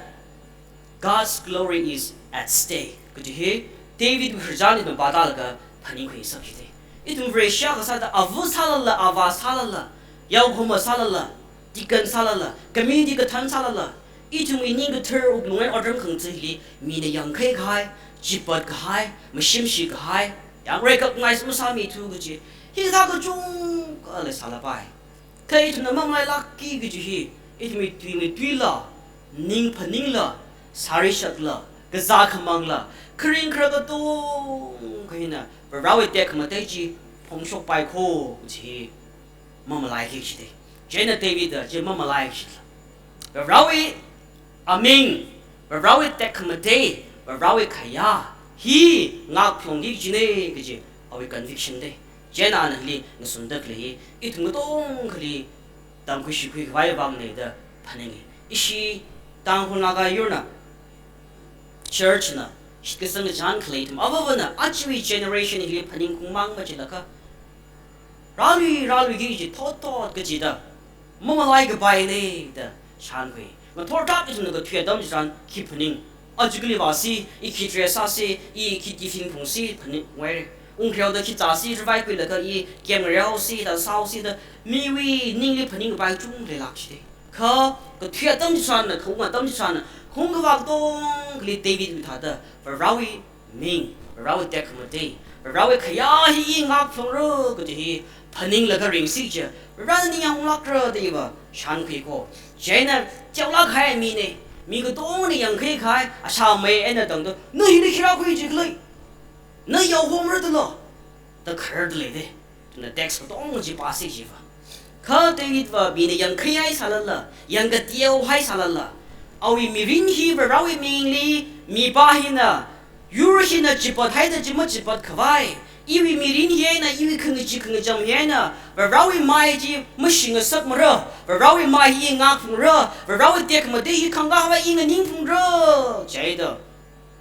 God's glory is at stake. Kaji hi David khararchanli ithum pāda laga phaningkhuingasak jide. Ithum Vareshi akha sāda, ava sālala, avā sālala, yaokahoma sālala, deacon sālala, community kathan sālala, ithumwui ning kathar wuklung eina otram khangathā hili mina yangkhui kahai, chipat kahai, mashimshi kahai, yang recognize masāmithu kaji, hithā kachungkha leisālapai. Kha ithumna mamalailākki kaji hi, ithumwui tuimeituila, ning phaningla, sāri shakla, kazā khamangla, kharing khara katongkha hina Varewui tekhamatei chi phongshokpai kho kaji hi mamalaiki jide. Chieina Davidna chi mamalai jila. Varewui aming, Varewui tekhamatei, Varewui khayā hi ngakphongki kajine kaji awui conviction de. Chieina ana hili ngasunda khalei hi, ithum katongali tamkhuishikhui khavai vangna da phaninga. Ishi Tangkhul Naga yurna church na shitkasang kachān khalei ithum avāvana ajawui generation hili phaningungmang machilakha, rālui rāluiki kaji thotthot kachida mamalaikapaina da shānkhui. Ngathor tap ithumna kathui atam chitharan khi phaning, aja kali vāsi, i khi dress sāsi, i khi tiffin phungsi phaningunghaira. Ungkhareoda khi zāsi, ravai khuilaga i game ngareosi da sāhaosi da miwui ningli phaningkapai kachungkha leilāk shite. Kha kathui atam chitharanna, khaung atam chitharanna, hung kavā katongali Davidwui thāda Varewui ming, Varewui tekhamatei, Varewui khayā hi i ngākphalungra kaji hi phaninglaga ringsi kaja, Varena ningyāng unglākra da iva shānkhui ko. Chieina teolāk kahai mina, mi katongana yangkhui kahai, ashāmei eina tangda, na hili khi rākhui jikhala, na yaohomra dala, da khararda leida. Ithumna text katonga chi pāsi chiva. Kha Davidva mina yangkhuihai sālala, yangkateohai sālala, awui mirin hi Varewui mingli mipā hina, yur hina chipathaida chi machipat khavai, iwui mirin hi eina, iwui khangachee khangacham hi eina Varewui mai chi mashingasakmara, Varewui mai hi i ngākphalungra, Varewui tekhamatei hi khangkā hava i nganingphalungra, chieina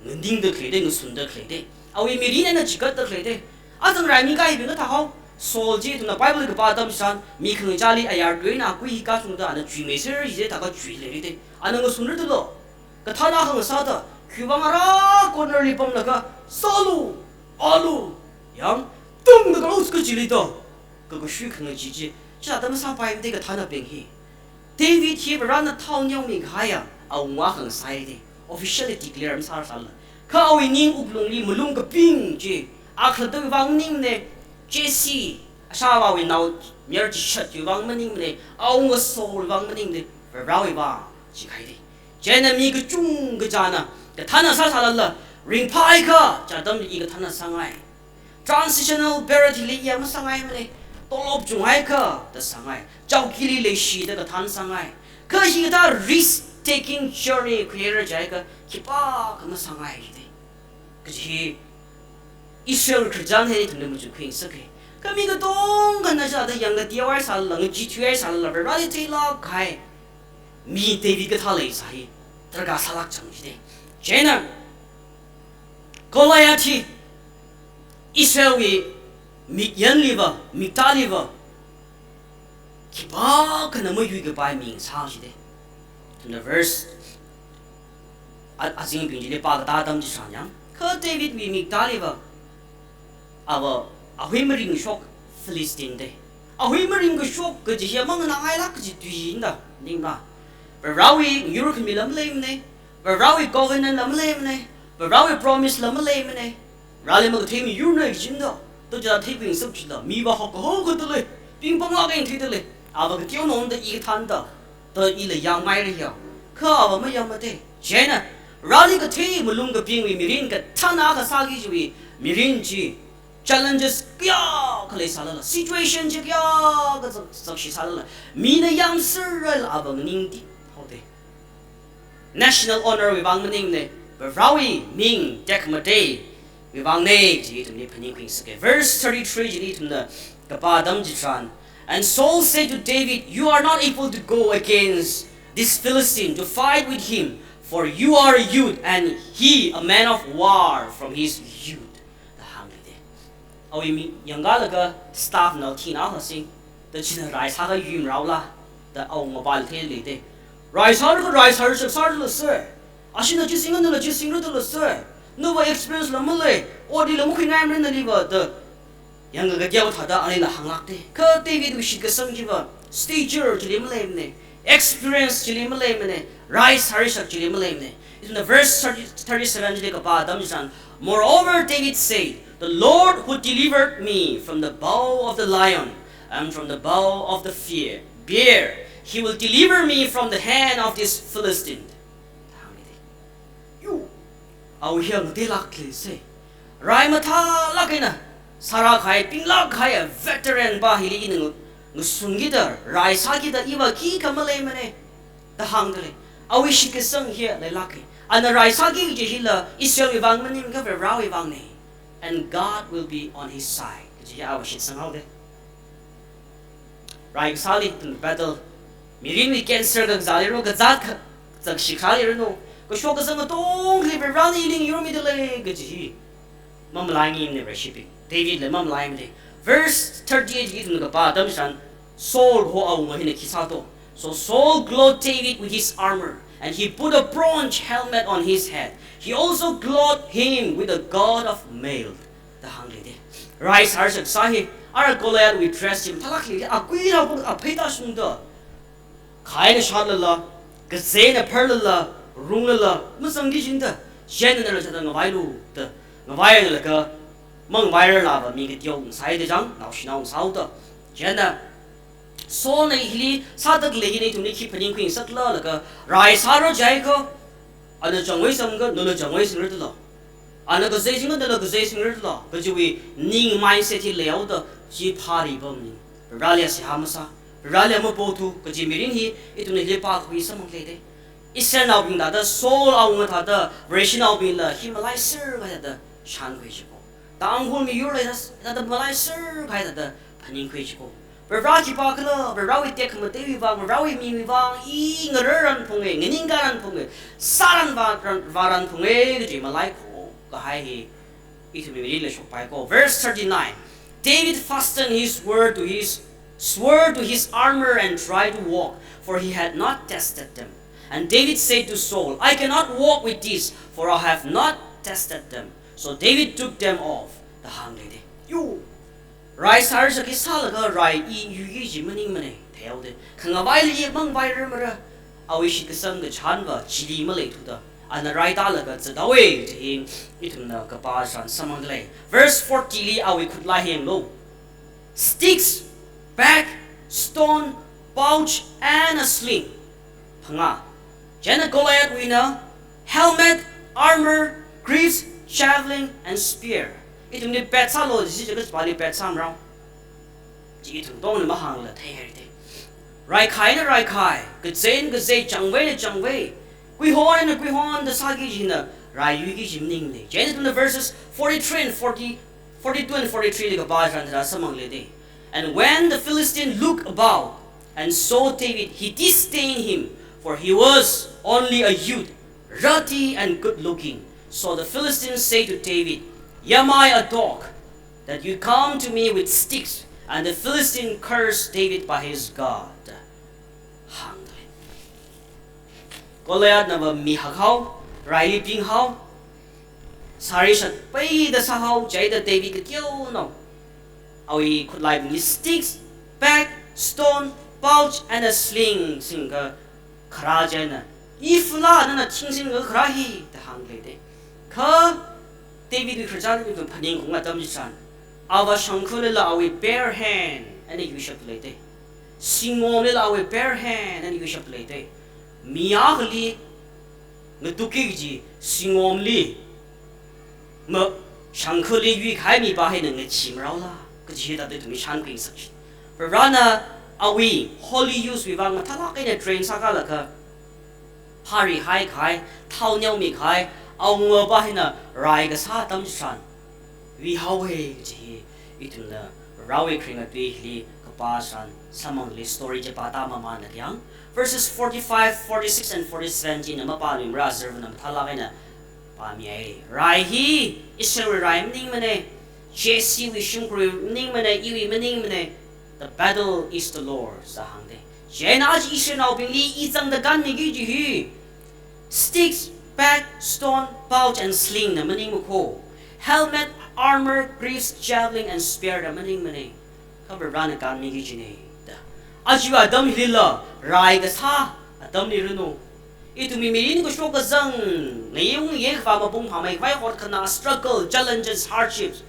nganingda khaleida, ngasunda khaleida, awui mirin eina chigatda khaleida. Azang raimi kahaibing kathā hao, Saul chi ithumna Bible kapā atam chitharan mi khangachāli ayar tuina kui hi kachungda ana chuimeiser jida thākha chuileirida. Ana ngasunra dala, kathāna khangasāda, khiwuivang ara corner li pamlaga, sālu, alu, yang, tungda kalo kachili da, kakashui khangachee chi, chithāda masāpaimada kathānabing hi. David hi Varena thao neomi kahaiya awunga khangasāi da, officially declare masāsālala. Kha awui ning wuklungli malung kaping chi, akhalattawui vang maningmana, Jesse, ashāvāwui nao mayar chishatwui vang maningmana, awunga Saulwui vang maningmana, Varewui vang chi kahai da. Chieina mi kachungkha china kathāna sāsālala, ringphāhaiakha, chi atamli kathāna sāngai. Transitional period hili i masāngaimana, tolop chunghaikha da sāngai, chaokili leishida kathāna sāngai. Kha hikathā risk taking journey khuihaira jiakha khipākha masāngai da. Kaji hi Israel khararchan hi ithumli machukkhuingasaka. Kha mi katongana chithāda yangkateohai sālala, ngacheethuihai sālala, Vareli theilāk kahai mi David kathā leisā hi darkar sālāk chang jida. Chieina Goliath hi Israelwui mikyanliva, miktāliva, khipākhana mayuikapai mi ngasā shida. Ithumna verse a, azingbing chili pākatā atam chitharan yang, kha Davidwui miktāliva, ava ahui maringkashok Philistine da. Ahui maringkashok kaji hi manganāngailāk kaji tui hina da, ningla. Varewui yur khamila maleimana, Varewui covenant la maleimana, Varewui promise la maleimana. Vareli makathei miyurna kajina da, to chithāda theikhuingasaka chila, miva hokahokada lei, pingpanglāk eina theida lei, ava kateonao da i kathāna da, da ila yangmeirai ya. Kha ava mayangmada. Chieina, Vareli kathei malung kapingwui mirin kathāna kasāki chiwui mirin chi, challenges kayākha leisālala, situation chi kayākha zak, zakshi sālala, mina yangserlala ava nganingthui haoda. National honor wui vang maningmana, Varewui ming tekhamateiwui vangna, chi ithumli phaningkhuingasaka. Verse thirty-three chili ithumna kapā atam chitharan, "And Saul said to David, 'You are not able to go against this Philistine to fight with him, for you are a youth, and he a man of war from his youth,'" da hānglei da. Awui mi yangkālaga staff na thina hasi, da china rai sākha yumraola, da awungapāli theilei da. Rai sāra kha rai sāra shak sāra lasa. Ashina chi singra, nala chi singra da lasa. Nawui experience la malei, odi la makhuingaimara naliva da. Yangkateo thāda anila hānglākda. Kha Davidwui shitkasang chiva, stature chili maleimana, experience chili maleimana, rai sāra shak chili maleimana. Ithumna verse thirty, thirty-seven chili kapā atam chitharan, "Moreover, David said, 'The Lord who delivered me from the paw of the lion and from the paw of the fear, bear, he will deliver me from the hand of this Philistine.'" Yo, awui hi ngateilāk leisa. Rai mathālāk eina sāra kahai, pinglāk kahai, veteran pā hili ina ngasungkida, rai sākida, iva khikha maleimana da hāngda lei. Awui shitkasang hi leilāka. Ana rai sāki kaji hila Israelwui vang maningmana, Varewui vangna. "And God will be on his side," Chi awa shitsang haoda. Rai kasāli ithum battle. Mirinwui cancer kazāli ro, kazāt kazak shikhali ranu. Kashok kazang katongli Varena ili ningchurmida lei kaji hi. Mamalaimana Vareshi. Davidla mamalaimana. Verse thirty-eight li ithumna kapā atam tharan Saul ho awunga hina khi sāto. So Saul clothed David with his armor, and he put a bronze helmet on his head. He also clothed him with a coat of mail. Da hāngli da. Rai sāra shaksa hi, ara Goliathwui dress chi mathālāk hi, akui rao apheida shungda. Khaina shatlala, kazeina pharlala, runglala, mazangki jinda, chieina nala chada ngavailu da, ngavailaga, mangavairarlava mi kateo ngasāi da chang, naoshinao ngasāhaoda. Chieina, Saulna hili sāda khalei hina ithumli khi phaningkhui ngasakla laga, rai sāra jiakha, ana changvai sangakha, nala changvai singra dala. Ana kazei singakha, nala kazei singra dala. Kajiwui ning mindset hi leihaoda, chi phari pamning. Vareli seihā masā, Vareli mapothu, kaji mirin hi, ithumna hili pākhui samphang lei da. Israelnaobing thāda, Saul awunga thāda, Vareshinaobingla, hi malaiser kahai thāda, shānkhui chiko. Tangkhul miyur leida, thāda malaiser kahai thāda, phaningkhui chiko. Vare khipākhala, Varewui tekhamateiwui vang, Varewui mingwui vang, i ngarar ran phunge, nganingka ran phunge, sāran va ran, va ran phunge, kaji malaikhok kahai hi, ithumwui mirinli shokpaiko. Verse thirty-nine. David fastened his sword to his sword to his armor and tried to walk, for he had not tested them. And David said to Saul, "I cannot walk with this, for I have not tested them." So David took them off. Da hāngli da. Yo. Rai sāra shaksa laga rai i yuiki kaji maningmana, theihaoda. Khangavaili mangavairarmara, awui shitkasang kachānva chili maleithuda, ana rai tālaga zathaowa da hi, ithumna kapā tharan samphangda lei. Verse forty li awui khutlai hi yanglu. Sticks, bag, stone, pouch, and a sling. Phangā. Chieina Goliathwuina, helmet, armor, greaves, javelin, and spear. Ithumli bet sālu, chi chaka chipāli bet sāmarao. Chi ithum tongna mahāngla theihaira da. Raikhaina raikhai, kazeina kazei, changvaina changvai. Kuihonna kuihon da sāki kajina, rai yuiki kaji maningmana. Chieina ithumna verses forty-three and forty, forty-two and forty-three li kapā tharan thāda samphangli da. And when the Philistine looked about and saw David, he disdained him, for he was only a youth, ruddy and good-looking. So the Philistines said to David, "Am I a dog, that you come to me with sticks?" And the Philistine cursed David by his God. Hāngda lei. Goliathna va mi hakhao, raili pinghao, sāra shakpai da sāhao, chieina David kateonao. Awui khutlaibingli sticks, bag, stone, pouch, and a sling, singkha kharā chieina. Ifa la nana thingsin kakharā hi, da hāngli da. Kha Davidwui khararchan ithum phaningkhui atam chitharan, ava shangkhalila awui bare hand eina yuishapda lei da. Singomlila awui bare hand eina yuishapda lei da. Mi akhali ngatukki kaji singomli, ma shangkhali yuikahai mipā hina ngacheemaraola, kaji thāda ithumli shānkhui ngasakki. Varena awui holy use wui vang mathālāk eina train sākalaga, phari haikahai, thao neomikahai, awungava hina rai kasā atam chitharan, yuihaowa kaji hi, ithumna Varewui kharinga tui hili kapā tharan samphangli story chi pāda mamānna kayang. Verses forty-five, forty-six and forty-seven china mapāluimara, azarvana mathālāk eina pāmiya. Rai hi Israelwui rai maningmana, Jessewui shimkhurwui maningmana, iwui maningmana. The battle is the Lord's, da hāngda. Chieina aja Israelnaobingli i zangda kanmiki kaji hi, sticks, bag, stone, pouch, and sling na maningmakho. Helmet, armor, greaves, javelin, and spear na maningmana. Kha Varena kanmiki kajina da. Aja atam hilila rai kasā atamli ranu. Ithumwui mirin kashok kazang, ngayung yekva mapung phamei khavai hotkhanā, struggle, challenges, hardships,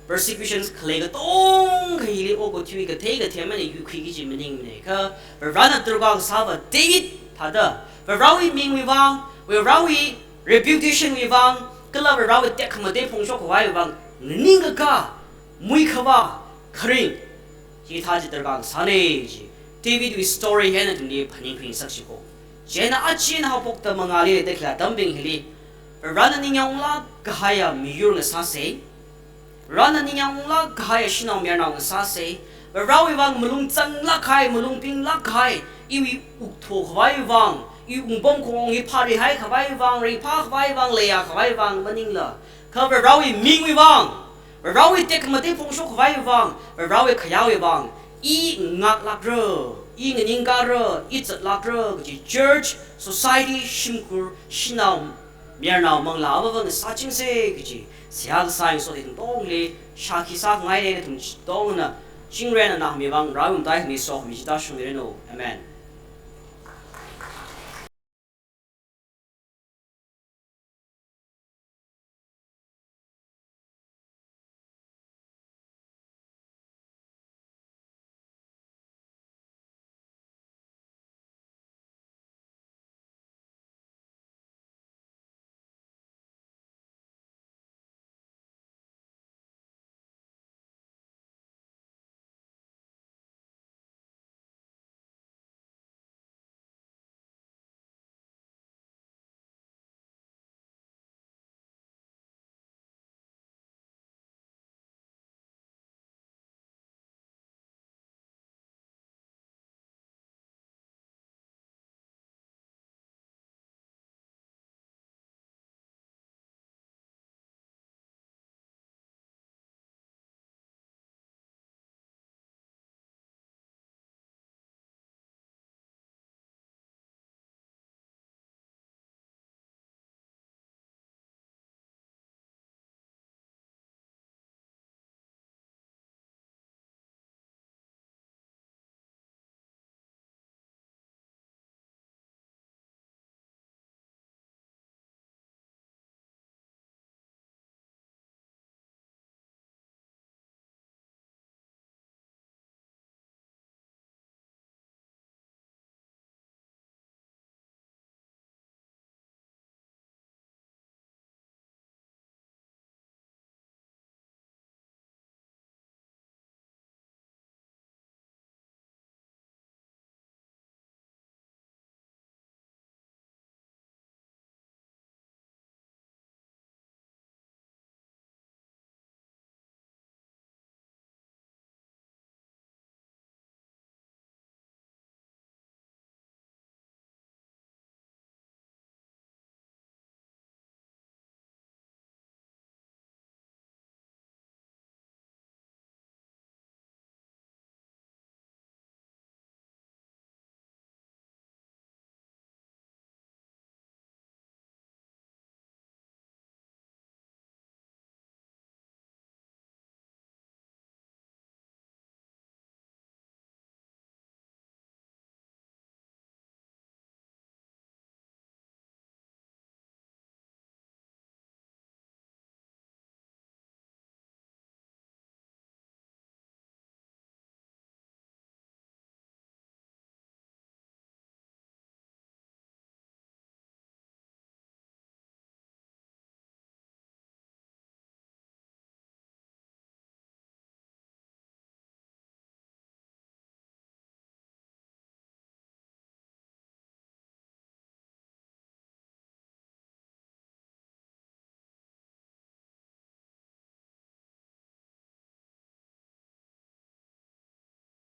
persecutions khalei katongkha hili okathui kathei kathei eina yuikhuiki kaji maningmana. Kha Varena darkar kasāva David thāda, Varewui mingwui vang, Varewui reputation wui vang, kala Varewui tekhamatei phongshok khavaiwui vang, nganingkakā, muikhavā, kharing, hithā chi darkar kasāna kaji Davidwui story eina ithumli phaningkhui ngasakshiko. Chieina aja eina haophokta mangāli leida khalei atambing hili, Varena ningyānglāk kahaiya miyur ngasāsa. Varena ningyāng unglāk kahai shanao mayarnao ngasāsa. Varewui vang malung zanglāk kahai, malung pinglāk kahai, iwui wuktho khavai vang, iwui wungpamkhong hi phārihai khavai vang, ringphā khavai vang, leiya khavai vang maningla, kha Varewui mingwui vang, Varewui tekhamatei phongshok khavai vang, Varewui khayāwui vang, i ngaklākra, i nganingkāra, i zatlākra kaji church, society, shimkhur, shanao mayarnao manglā avāva ngasāchingsa kaji seihā kasā eina soda ithum tongli shākhi sāngaina. Nathum tongna chingri eina nana mi vang Varewui matai khami sokhami chithā shungmiranu. Amen.